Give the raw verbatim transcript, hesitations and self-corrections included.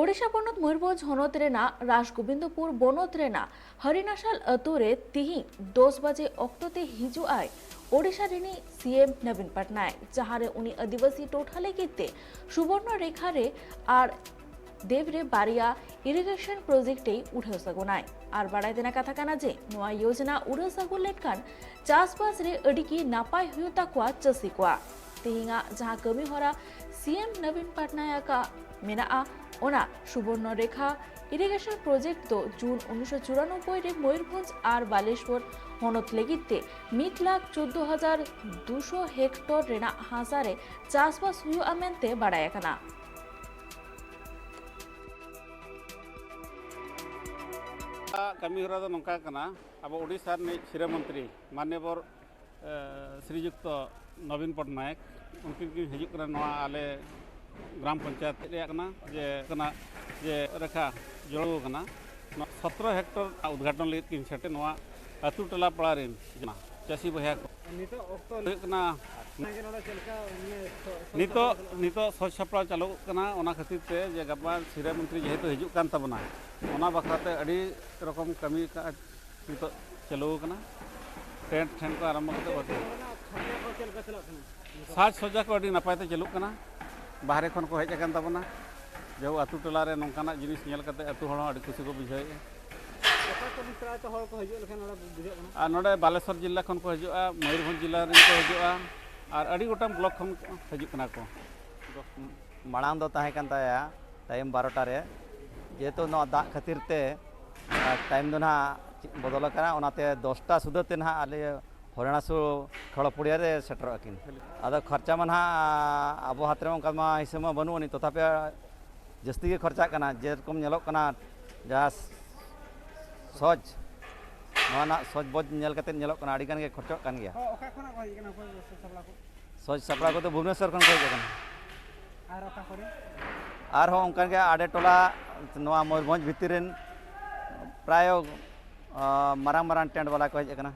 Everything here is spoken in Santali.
ᱳᱰᱤᱥᱟ ᱯᱚᱱᱚᱛ ᱢᱚᱭᱩᱨᱵᱷᱚᱸᱡᱽ ᱦᱚᱱᱚᱛ ᱨᱮᱱᱟᱜ ᱨᱟᱡᱽᱜᱳᱵᱤᱱᱫᱚᱯᱩᱨ ᱵᱚᱱᱚᱛ ᱨᱮᱱᱟᱜ ᱦᱟᱨᱤᱱᱟᱥᱟᱞ ᱟᱹᱛᱩ ᱨᱮ ᱛᱤᱦᱤᱧ ᱫᱚᱥ ᱵᱟᱡᱮ ᱚᱠᱛᱚ ᱛᱮ ᱦᱤᱡᱩᱜ ᱟᱭ ᱳᱰᱤᱥᱟ ᱨᱤᱱᱤᱡ ᱥᱤ ᱮᱢ ᱱᱚᱵᱤᱱ ᱯᱟᱴᱱᱟᱭᱮᱠ, ᱡᱟᱦᱟᱸ ᱨᱮ ᱩᱱᱤ ᱟᱹᱫᱤᱵᱟᱹᱥᱤ ᱴᱚᱴᱷᱟ ᱞᱟᱹᱜᱤᱫ ᱛᱮ ᱥᱩᱵᱚᱨᱱᱚ ᱨᱮᱠᱷᱟ ᱨᱮ ᱟᱨ ᱫᱮᱵᱽ ᱨᱮ ᱵᱟᱨᱭᱟ ᱤᱨᱤᱜᱮᱥᱚᱱ ᱯᱨᱚᱡᱮᱠᱴ ᱮ ᱩᱰᱷᱟᱹᱣ ᱥᱟᱹᱜᱩᱱᱟᱭ᱾ ᱟᱨ ᱵᱟᱲᱟᱭ ᱛᱮᱱᱟᱜ ᱠᱟᱛᱷᱟ ᱠᱟᱱᱟ ᱡᱮ ᱱᱚᱣᱟ ᱭᱳᱡᱚᱱᱟ ᱩᱰᱷᱟᱹᱣ ᱥᱟᱹᱜᱩᱱ ᱞᱮᱱᱠᱷᱟᱱ ᱪᱟᱥᱵᱟᱥ ᱨᱮ ᱟᱹᱰᱤ ᱜᱮ ᱱᱟᱯᱟᱭ ᱦᱩᱭᱩᱜ ᱛᱟᱠᱚᱣᱟ ᱪᱟᱹᱥᱤ ᱠᱚᱣᱟᱜ᱾ ᱛᱮᱦᱮᱧᱟᱜ ᱡᱟᱦᱟᱸ ᱠᱟᱹᱢᱤ ᱦᱚᱨᱟ ᱥᱤ ᱮᱢ ᱱᱚᱵᱤᱱ ᱯᱟᱴᱱᱟᱭᱮᱠ ᱟᱜ ᱢᱮᱱᱟᱜᱼᱟ, ᱚᱱᱟ ᱥᱩᱵᱚᱨᱱᱚ ᱨᱮᱠᱷᱟ ᱤᱨᱤᱜᱮᱥᱚᱱ ᱯᱨᱚᱡᱮᱠᱴ ᱫᱚ ᱡᱩᱱ ᱩᱱᱤᱥᱥᱚ ᱪᱩᱨᱟᱱᱚᱵᱵᱳᱭ ᱨᱮ ᱢᱚᱭᱩᱨᱵᱷᱚᱸᱡᱽ ᱟᱨ ᱵᱟᱞᱮᱥᱣᱚᱨ ᱦᱚᱱᱚᱛ ᱞᱟᱹᱜᱤᱫ ᱛᱮ ᱢᱤᱫ ᱞᱟᱠᱷ ᱪᱳᱫᱽᱫᱳ ᱦᱟᱡᱟᱨ ᱫᱩᱥᱚ ᱦᱮᱠᱴᱚᱨ ᱨᱮᱱᱟᱜ ᱦᱟᱥᱟ ᱨᱮ ᱪᱟᱥᱵᱟᱥ ᱦᱩᱭᱩᱜᱼᱟ ᱢᱮᱱᱛᱮ ᱵᱟᱲᱟᱭ ᱟᱠᱟᱱᱟ᱾ ᱠᱟᱹᱢᱤ ᱦᱚᱨᱟ ᱫᱚ ᱱᱚᱝᱠᱟ ᱠᱟᱱᱟ, ᱟᱵᱚ ᱳᱰᱤᱥᱟ ᱨᱤᱱᱤᱡ ᱥᱤᱨᱟᱹ ᱢᱚᱱᱛᱨᱤ ᱢᱟᱱᱱᱤᱭᱚᱵᱚᱨ, ᱮ, ᱥᱨᱤᱡᱩᱠᱛᱚ ᱱᱚᱵᱤᱱ ᱯᱚᱴᱱᱟᱭᱮᱠ, ᱩᱱᱠᱤᱱ ᱠᱤᱱ ᱦᱤᱡᱩᱜ ᱠᱟᱱᱟ ᱱᱚᱣᱟ ᱟᱞᱮ ᱜᱨᱟᱢ ᱯᱚᱧᱪᱟᱭᱮᱛ ᱨᱮᱭᱟᱜ ᱠᱟᱱᱟ, ᱡᱮ ᱠᱟᱱᱟ, ᱡᱮ ᱨᱮᱠᱷᱟ ᱡᱚᱲᱟᱣ ᱠᱟᱱᱟ, ᱱᱚᱣᱟ ᱥᱚᱛᱨᱚ ᱦᱮᱠᱴᱚᱨ ᱩᱫᱽᱜᱷᱟᱴᱚᱱ ᱞᱟᱹᱜᱤᱫ ᱠᱤᱱ ᱥᱮᱴᱮᱨ, ᱱᱚᱣᱟ ᱟᱹᱛᱩ ᱴᱚᱞᱟ ᱯᱟᱲᱟ ᱨᱮᱱ ᱪᱟᱹᱥᱤ ᱵᱚᱭᱦᱟ ᱠᱚ ᱱᱤᱛᱚᱜ ᱚᱠᱛᱚ ᱦᱩᱭᱩᱜ ᱠᱟᱱᱟ᱾ ᱥᱟᱸᱜᱮ ᱱᱚᱰᱮ ᱪᱮᱫ ᱞᱮᱠᱟ, ᱢᱟᱱᱮ, ᱥᱚ-, ᱥᱚ-, ᱱᱤᱛᱚᱜ, ᱥᱚ-, ᱱᱤᱛᱚᱜ ᱥᱚᱡᱽ ᱥᱟᱯᱲᱟᱣ ᱪᱟᱹᱞᱩᱜ ᱠᱟᱱᱟ, ᱚᱱᱟ ᱠᱷᱟᱹᱛᱤᱨ ᱛᱮ ᱡᱮ ᱜᱟᱯᱟ ᱥᱤᱨᱟᱹ ᱢᱚᱱᱛᱨᱤ ᱡᱮᱦᱮᱛᱩ ᱦᱤᱡᱩᱜ ᱠᱟᱱ ᱛᱟᱵᱚᱱᱟ, ᱚᱱᱟ ᱵᱟᱠᱷᱨᱟ ᱛᱮ ᱟᱹᱰᱤ ᱨᱚᱠᱚᱢ ᱠᱟᱹᱢᱤ ᱠᱟᱡᱽ ᱱᱤᱛᱚᱜ ᱪᱟᱹᱞᱩ ᱟᱠᱟᱱᱟ, ᱴᱮᱱᱴ ᱴᱷᱮᱱ ᱠᱚ ᱟᱨᱟᱢᱵᱷᱚ ᱠᱟᱛᱮ ᱵᱟᱹᱠᱤ᱾ ᱱᱚᱰᱮᱱᱟᱜ ᱠᱷᱚᱨᱪᱟ ᱠᱚ ᱪᱮᱫ ᱞᱮᱠᱟ ᱪᱟᱞᱟᱜ ᱠᱟᱱᱟ? ᱥᱟᱡᱽ ᱥᱚᱡᱟ ᱠᱚ ᱟᱹᱰᱤ ᱱᱟᱯᱟᱭ ᱛᱮ ᱪᱟᱹᱞᱩᱜ ᱠᱟᱱᱟ, ᱵᱟᱦᱨᱮ ᱠᱷᱚᱱ ᱠᱚ ᱦᱮᱡ ᱟᱠᱟᱱ ᱛᱟᱵᱚᱱᱟ, ᱡᱮᱦᱮᱛᱩ ᱟᱹᱛᱩ ᱴᱚᱞᱟ ᱨᱮ ᱱᱚᱝᱠᱟᱱᱟᱜ ᱡᱤᱱᱤᱥ ᱧᱮᱞ ᱠᱟᱛᱮ ᱟᱹᱛᱩ ᱦᱚᱲ ᱦᱚᱸ ᱟᱹᱰᱤ ᱠᱩᱥᱤ ᱠᱚ ᱵᱩᱡᱷᱟᱹᱣᱮᱫᱼᱟ᱾ ᱚᱠᱟ ᱠᱚᱨᱮᱱ ᱯᱨᱟᱭᱛᱚ ᱦᱚᱲ ᱠᱚ ᱦᱤᱡᱩᱜ ᱞᱮᱠᱷᱟᱱ ᱱᱚᱰᱮ ᱵᱩᱡᱷᱟᱹᱜ ᱠᱟᱱᱟ? ᱟᱨ ᱱᱚᱰᱮ ᱵᱟᱞᱮᱥᱚᱨ ᱡᱤᱞᱟ ᱠᱷᱚᱱ ᱠᱚ ᱦᱤᱡᱩᱜᱼᱟ, ᱢᱚᱭᱩᱨᱵᱷᱚᱸᱡᱽ ᱡᱤᱞᱟ ᱨᱮᱱ ᱠᱚ ᱦᱤᱡᱩᱜᱼᱟ, ᱟᱨ ᱟᱹᱰᱤ ᱜᱚᱴᱟᱝ ᱵᱞᱚᱠ ᱠᱷᱚᱱ ᱦᱤᱡᱩᱜ ᱠᱟᱱᱟ ᱠᱚ᱾ ᱢᱟᱲᱟᱝ ᱫᱚ ᱛᱟᱦᱮᱸ ᱠᱟᱱ ᱛᱟᱭᱟ ᱴᱟᱭᱤᱢ ᱵᱟᱨᱚᱴᱟ ᱨᱮ, ᱡᱮᱦᱮᱛᱩ ᱱᱚᱣᱟ ᱫᱟᱜ ᱠᱷᱟᱹᱛᱤᱨ ᱛᱮ, ᱟᱨ, ᱴᱟᱭᱤᱢ ᱫᱚ ᱱᱟᱦᱟᱜ ᱵᱚᱫᱚᱞ ᱟᱠᱟᱱᱟ, ᱚᱱᱟᱛᱮ ᱫᱚᱥᱴᱟ ᱥᱩᱫᱷᱟᱹ ᱛᱮ ᱱᱟᱦᱟᱜ ᱟᱞᱮ ᱦᱚᱨᱮᱬᱟᱥᱩ ᱠᱷᱚᱲᱚᱯᱩᱲᱤᱭᱟᱹ ᱨᱮ ᱥᱮᱴᱮᱨᱚᱜ ᱟᱹᱠᱤᱱ᱾ ᱟᱫᱚ ᱠᱷᱚᱨᱪᱟ ᱢᱟ ᱱᱟᱦᱟᱜ ᱟᱵᱚ ᱦᱟᱛ ᱨᱮ ᱚᱱᱠᱟ ᱢᱟ ᱦᱤᱥᱟᱹᱵ ᱢᱟ ᱵᱟᱹᱱᱩᱜ ᱟᱹᱱᱤᱡ, ᱛᱚᱛᱷᱟᱯᱤ ᱡᱟᱹᱥᱛᱤ ᱜᱮ ᱠᱷᱚᱨᱪᱟᱜ ᱠᱟᱱᱟ᱾ ᱡᱮᱨᱚᱠᱚᱢ ᱧᱮᱞᱚᱜ ᱠᱟᱱᱟ, ᱡᱟᱦᱟᱸ ᱥᱚᱡᱽ, ᱱᱚᱣᱟ ᱨᱮᱱᱟᱜ ᱥᱚᱡᱽ ᱵᱚᱡᱽ ᱧᱮᱞ ᱠᱟᱛᱮ ᱧᱮᱞᱚᱜ ᱠᱟᱱᱟ, ᱟᱹᱰᱤ ᱜᱟᱱ ᱜᱮ ᱠᱷᱚᱨᱪᱟᱜ ᱠᱟᱱ ᱜᱮᱭᱟ᱾ ᱚ, ᱚᱠᱟ ᱠᱷᱚᱱᱟᱜ ᱠᱚ ᱦᱮᱡ ᱠᱟᱱᱟ ᱚᱠᱚᱭ ᱠᱚ ᱥᱟᱯᱲᱟᱣ ᱠᱚ? ᱥᱚᱡᱽ ᱥᱟᱯᱲᱟᱣ ᱠᱚᱫᱚ ᱵᱷᱩᱵᱽᱱᱮᱥᱚᱨ ᱠᱷᱚᱱ ᱠᱚ ᱦᱮᱡ ᱟᱠᱟᱱᱟ᱾ ᱟᱨ ᱚᱠᱟ ᱠᱚᱨᱮ? ᱟᱨᱦᱚᱸ ᱚᱱᱠᱟᱱ ᱜᱮ ᱟᱰᱮ ᱴᱚᱞᱟ, ᱱᱚᱣᱟ ᱢᱚᱭᱩᱨᱵᱷᱚᱸᱡᱽ ᱵᱷᱤᱛᱤᱨ ᱨᱮᱱ ᱯᱨᱟᱭ, ᱟ, ᱢᱟᱨᱟᱝ ᱢᱟᱨᱟᱝ ᱴᱮᱱᱴ ᱵᱟᱞᱟ ᱠᱚ ᱦᱮᱡ ᱟᱠᱟᱱᱟ᱾